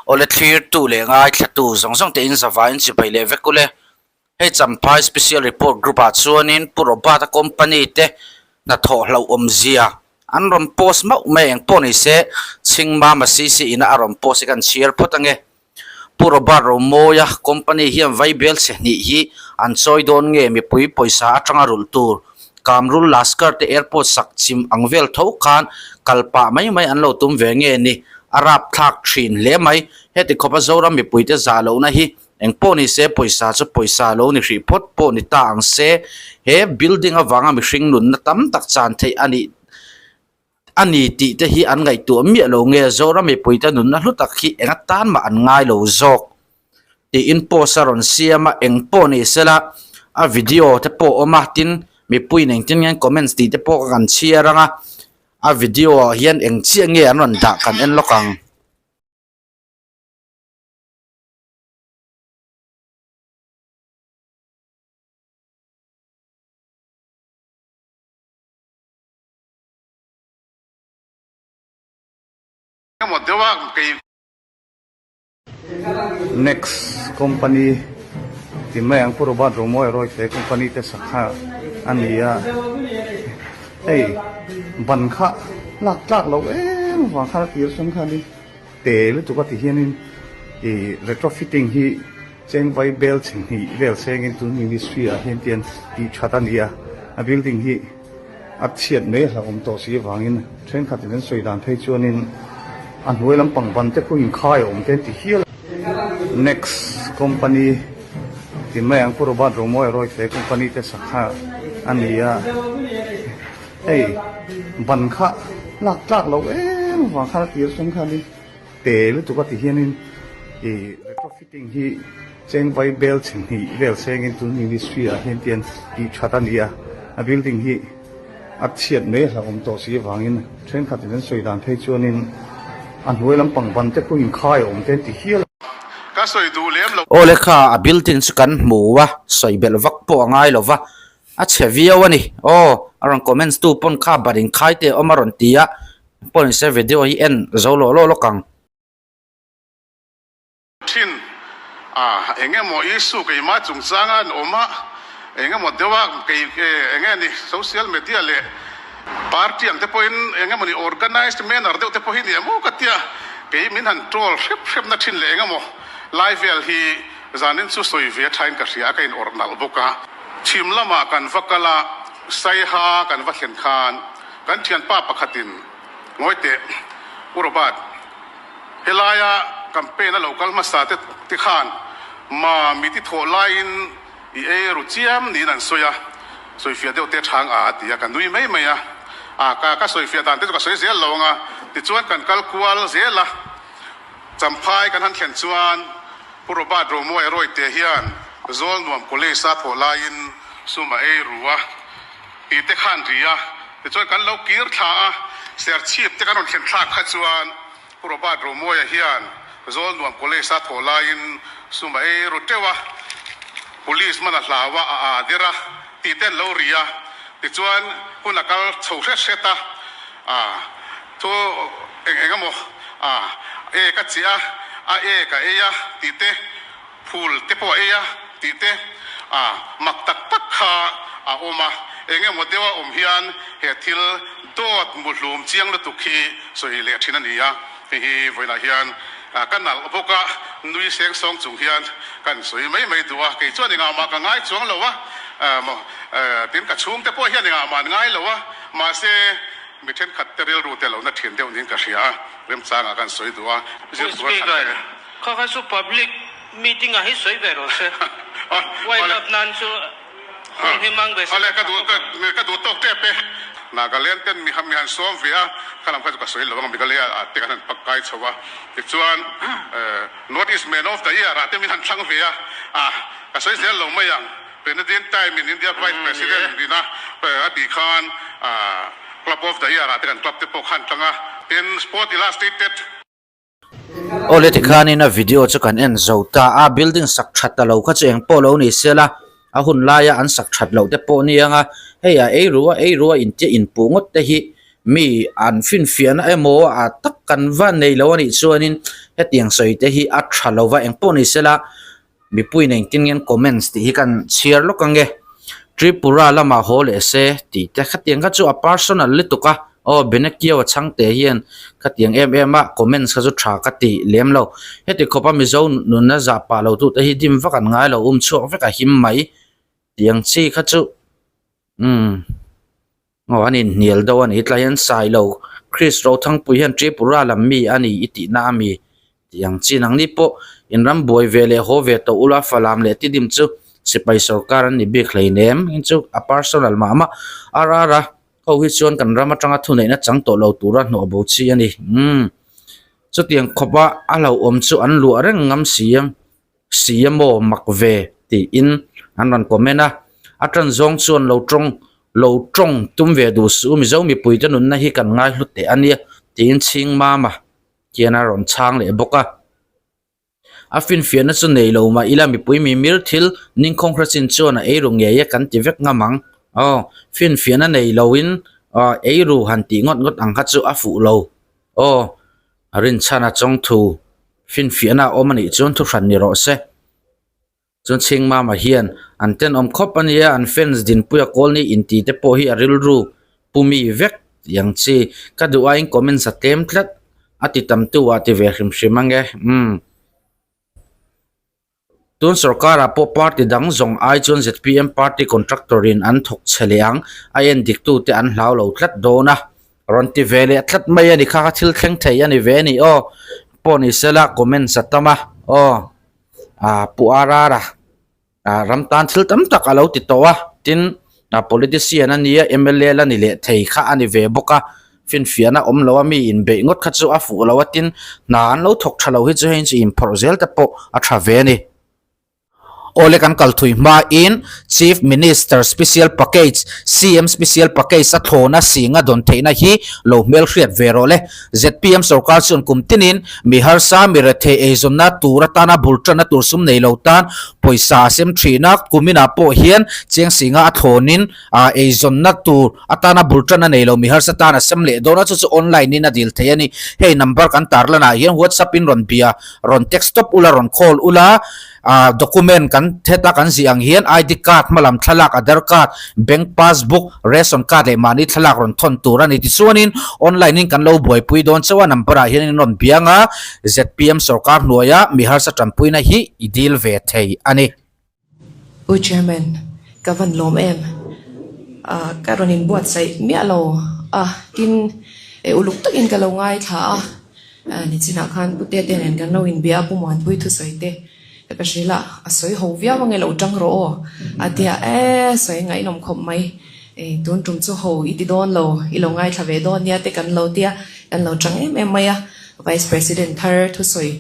Awle thlirtu leh ngaithlatu zawng zawng te in zavaiin chibai leh vek ule. Hei Champhai Special Report Group ah chuanin Pu Robert-a company te hnathawh hlauhawm zia an rawn post mauh mai eng pawh ni se Chhingmama CC ina a rawn post hi kan chhiar phawt ange. Pu Robert Romawia company hian vaibel chhe hnih hi an chawi dawn nge mipui pawisa atanga rulh tur Kamrul Laskar te airport sak chim ang vel tho khan kal pah mai mai an lo tum ve nge ni a rapthlak thin hle mai. Heti khawpa Zoram mipuite zah lohna hi engpawh ni se pawisa chu pawisa lo ni hrih phawt pawh ni ta ang se he building avanga mihring nunna tam tak chan theih a nih A ni tih te hi an ngaihtuah miah lo nge Zoram mipuite nunna hlu tak hi eng atan mah an ngai lo zawk tiin post a rawn siam a, eng pawh ni sela a video te pawh a awm a, tin mipuiin engtin nge an comments tih te pawh kan chhiar ang a, a video ah hian eng chiah nge an rawn dah kan en lawk ang. Next company ti mai ang Pu Robert Romawi Royte company te sakha a ni a hei ban kha lak tlak loh em vang khan a tir atang khanin te lutuk a ti hianin ih retrofitting hi chengvai bel chhe hnih vel sengin tun ministry ah hian tian tih that a ni a a building hi. A chhiat mai a hlauhawm tawh si avangin thenkhatin an sawi dan phei chuanin a hnuai lampang ban te khu inkhai a awm te an ti hial a. Next company ti mai ang Pu Robert Romawi Royte company te sakha a ni a, hei ban kha lak tlak loh em avang khan a tir atang khanin te lutuk a ti hianin ih retrofitting hi Chengvai bel chhe hnih vel sengin tun ministry ah hian tian tih that a ni a, a building hi a chhiat mai a hlauhawm tawh si avangin thenkhatin an sawi dan phei chuanin a hnuai lampang ban te khu inkhai a awm te an ti hial a. Ka sawi duh lem lo. Aw le kha a building chu kan hmu a, sawi belh vak pawh a ngai lo va, a chhe viau a ni. Aw a rawn comments tu pawn kha ban inkhai te a awm a rawn ti a, pawh ni se video hi en zo lawh lawh lawk ang. Thin a, eng emaw issue keimah chungchanga an awm a, eng emaw deuha kei eng nge ni social media leh party ang te pawhin eng emaw ni organised manner deuh te pawh hi ni emaw ka tia, kei min han troll hrep hrep na thin leh eng emaw lai vel hi zanin chu sawi ve thain ka hria a, ka in awrh nalh bawk a. Chhim lamah kan va kal a, Saiha kan va thlen khan kan thianpa pakhatin ngawi teh U Robert, Helaia campaign a lo kal hmasa te te khan ma mi ti thawh laiin i ei ru chiam niin an sawi a, sawifiah deuh te chhang a a ti a, ka nui mai mai a, a ka ka sawifiah dan te chu ka sawi zel lo ang a, tichuan kan kal kual zel a, Champhai kan han thlen chuan Pu Robert Romawi Rawite hian Zawlnuam College a thawh laiin sum a ei ru a tih te khan ri a, tichuan kan lo kir thla a, Serchhip te kan rawn thlen thlak kha chuan Pu Robert Romawia hian Zawlnuam College a thawh laiin sum a ei ru teuh a, Police man a hlau a, a aa der a tih te an lo ri a, tichuan hun a kal chho hret hret a, a thu eng eng emaw a ek a chiah a, a ek a ei a tih te, Phul te pawh a ei a tih te a mak tak tak kha a awm a, eng emaw deuh a awm hian he thil dawt muhlum chiang lutuk hi sawi leh thin a ni a, hei hi vawiinah hian ka nalh bawk a, nui seng sawng chung hian kan sawi mai mai duh a, kei chuan engah mah ka ngai chuang lo a, tin ka chhungte pawh hian engah mah an ngai lo a, mahse mi thenkhat te rilru te lohna thin deuh niin ka hria a, remchangah kan sawi duh a, zir tur a thlan te. Kha kha chu public meeting ah hi sawi ve rawh se. Why not nan chu hun hi mang ve se. Awle ka duh ka duh tawk tep e. Nagaland ten mi han mi han sawm ve a, kha lam kha chu ka sawi lo ang Meghalaya ah te kan han pak kai chho a, tichuan North East Man of the Year ah te min han thlang ve a, ah ka sawi zel lo mai ang. President time in India Vice President ina a tih khan Club of the Year ah te kan club te pawh khan tlang a, tin Sport Illustrated. Awle tikhanin a video chu kan en zo ta a, building sak that ta lo kha chu eng pawh lo ni sela a hun laia an sak that loh te pawh nia anga hei a ei rua ei rua intia inpuh ngawt te hi mi an finfiahna emaw a tak kan va nei lo a nih chuanin Hetiang sawi te hi a tha lo va, engpawh ni sela mipuiin engtin nge an comments tih hi kan chhiar lawk ang e. Tripura lamah haw leh se tih te khatiang kha chu a personal lutuk a, aw Benekiau a chhangte hian khatiang em em a comments kha chu tha ka ti lem lo. Heti khawpa Mizo nunna zah pah lo tute hi dim vak an ngai lo, um chhuak vek a him mai tiang chi kha chu umm. Aw an inhnial deuh a ni tlai hian Sailo Chris Rothangpui hian Tripura lam mi a ni i tihna a mi tih ang chin ang ni pawh in ram buai ve leh haw ve tawh ula Falam leh Tidim chu sipai sorkar an ni bik hleinem in chu a personal mah mah RR a ho hi chuan kan ram atanga thuneihna chang tawh lo tura hnawh bo chi a ni umm chutiang khawpa a hlauhawm chu an luah reng ngam si ang. Si emaw mak ve tiin an rawn comment a, a tan zawng chuan lo tawng lo tawng tum ve duh suh u Mizo mipuite nunna hi kan ngai hlut teh a nia tiin chhing mama hian a rawn chhang leh bawk a. A finfiahna chu nei lo mah ila mipui mimir thil ningkhawng hre chin chuan a eiru ngei e kan ti vek ngam ang. Aw, finfiahna nei loin eiru han tih ngawt ngawt ang kha chu a fuh lo. Aw, a rinchhan a chawng thu. Finfiahna a awm a nih chuan thuhran ni rawh se. Chuan Chhingmama hian an tenawm khawp a nia, an fans dinpuia Kawlni inti te pawh hi a rilru pu mi vek tih ang chi. Ka duh aiin comments a tlem tlat a ti tam tu ah ti ve hrim hrim ange. Umm. Tun sorkarah pawh party dang zawng ai chuan zpm party contractor in an thawk chhe leh ang, a en dik tute an hlau lo tlat dawn a. Rawn ti ve leh tlat mai a ni kha kha thil thleng thei a ni ve a ni aw. Pawh ni sela comments a tam a aw. Ah Pu RR a ah ram tan thil tam tak a lo ti tawh a, tin ah politician a nia mla la ni leh thei kha a ni ve bawk a. Finfiahna awm lo a mi inbeih ngawt kha chu a fuh lo a tin hna an lo thawk tha lo hi chu hei chu inphawrh zel te pawh a tha ve a ni. Awle kan kal thui hmain Chief Minister Special Package, CM Special Package a thlawna singa dawn theihna hi lo hmelhriat ve rawh le. Zpm sorkar chuan kum tinin mi harsa, mi rethei eizawnna tur atana bul tanna tur sum nei lo tan pawisa a sem thin a, kuminah pawh hian cheng singa a thlawnin Ah eizawnna tur atana bul tan a nei lo mi harsa tan a sem leh dawn a chu chu online in a dil thei a ni. Hei number kan tarlan ah hian whatsapp in rawn bia rawn text tawp ula rawn call ula ah document kan heta kan zih ang hian ID card hmalam thlalak Aadhar card bank passbook ration card leh mahni thlalak rawn thawn tur a ni. Tichuanin online in kan lo buaipui dawn chauh a number ah hian in rawn biang a zpm sorkar hnuaia mi harsa tanpuina hi i dil ve thei a ni. Pu Chairman, ka van lawm em? Ah, ka rawn inbuatsaih miah lo a, tin eh uluk takin ka lo ngaithla a, ah nichinah khan Pu Tete nen kan lo inbia a, Pu Muanpui thusawi te ka hrilh a, a sawi ho viau ange lo tang rawh aw a tia, eh sawi ngaihnawm khawp mai, eh tun tum chu ho i ti dawn lo, i lo ngaithla ve dawn nia te kan lo tia, kan lo tang em em mai a, Vice President thar thusawi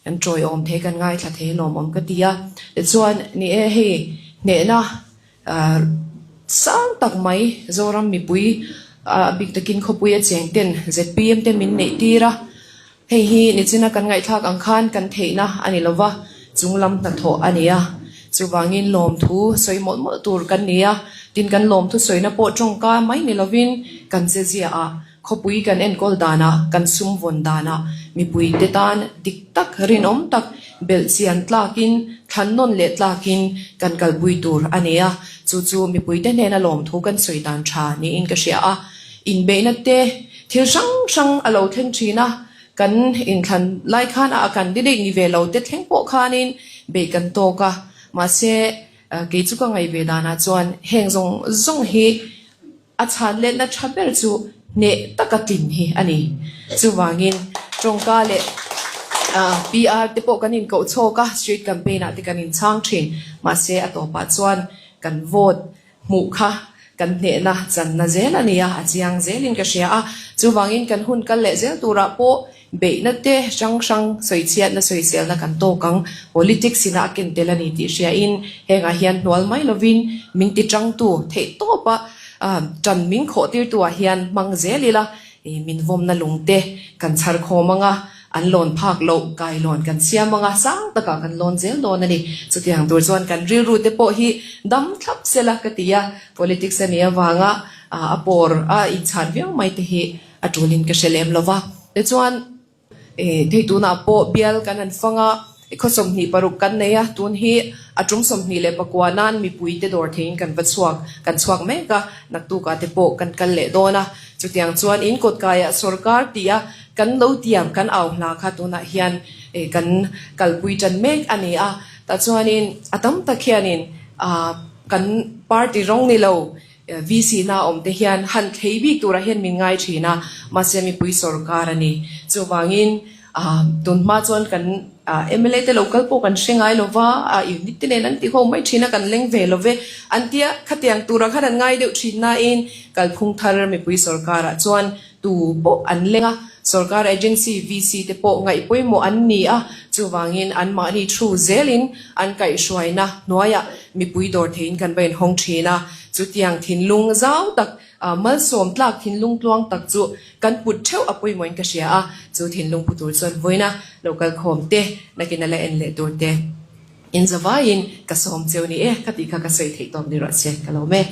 Kan tawiawm thei, kan ngaithla thei lawmawm ka ti a. Tichuan, ni e, hei hnehna sang tak mai Zoram mipui a bik takin khawpui a cheng ten zpm te min neih tir a. Hei hi nichina kan ngaihthlak ang khan kan theihna a ni lova, chunglam hnathawh a ni a. Chuvangin lawmthu sawi mawlh mawlh tur kan ni a. Tin, kan lawmthu sawina pawh tawngka mai ni lovin kan che ziaah Khawpui kan enkawl danah, kan sum vawn danah mipuite tan dik tak, rinawm tak, belhchian tlakin, thlan nawn leh tlakin kan kalpui tur a ni a. Chu chu mipuite hnena lawmthu kan sawi dan tha niin ka hria a. Inbeihna te thil hrang hrang a lo thleng thin a, kan inthlan lai khan a candidate ni ve lo te thleng pawh khanin beih kan tawk a. Mahse, kei chu ka ngaih ve danah chuan heng zawng zawng hi A chhan letna tha ber chu hneh taka tlin hi a ni. Chuvangin tawngka leh PR te pawh kan inkoh chhawk a, street campaign ah te kan inchhang thin. Mahse a tawpah chuan kan vote hmuh kha kan hnehna channa zel a ni a, a chiang zelin ka hria a. Chuvangin kan hun kal leh zel turah pawh Beihna te hrang hrang sawichhiatna sawiselna kan tawk ang. Politics ina a ken tel a ni tih hriain hengah hian hnual mai lovin min ti tangtu theih tawpa tan min khawh tirtuah hian hmang zel ila min vawmna lung te kan chhar khawm ang a, an lawn phak loh kailawn kan siam ang a, sang takah kan lawn zel dawn a ni. Chutiang tur chuan kan rilru te pawh hi dam thlap sela ka ti a, politics a nih avanga a pawr a inchhan viau mai te hi a tulin ka hre lem lo va. Tichuan. Thei tunah pawh bial kan han fang a, khaw 26 kan nei a, tun hi a tum 24 nan mipuite dawr theiin kan va chhuak, kan chhuak mek a, naktukah te pawh kan kal leh dawn a. Chutiang chuan in kawtkaiah sorkar tia kan lo tiam kan au hla kha tunah hian kan kalpui tan mek a ni a. Tah chuanin a tam tak hianin kan party rawng ni lo VC na awm te hian han thlei bik turah hian min ngai thin a, mahse mipui sorkar a ni. Chuvangin tun hma chuan kan mla te lo kal pawh kan hre ngai lo va, unit te nen an ti ho mai thin a, kan leng ve lo ve an tia, khatiang turah khan an ngai deuh thin nain kalphung thar mipui sorkarah chuan Tu pawh an leng a, sorkar agency VC te pawh ngaih pawimawh an ni a, chuvangin anmahni thu zelin an kaihhruaina hnuaiah mipui dawr theiin kan va inhawng thin a, chutiang thinlung zau tak, malsawm tlak thinlung tluang tak chu kan put theuh a pawimawhin ka hria a, chu thinlung pu tur chuan vawiina lo kalkhawm te, nakin a la en leh tur te. Inzavaiin ka sawm cheu ni e, ka tih kha ka sawi theih tawp ni rawh se, ka lawm e.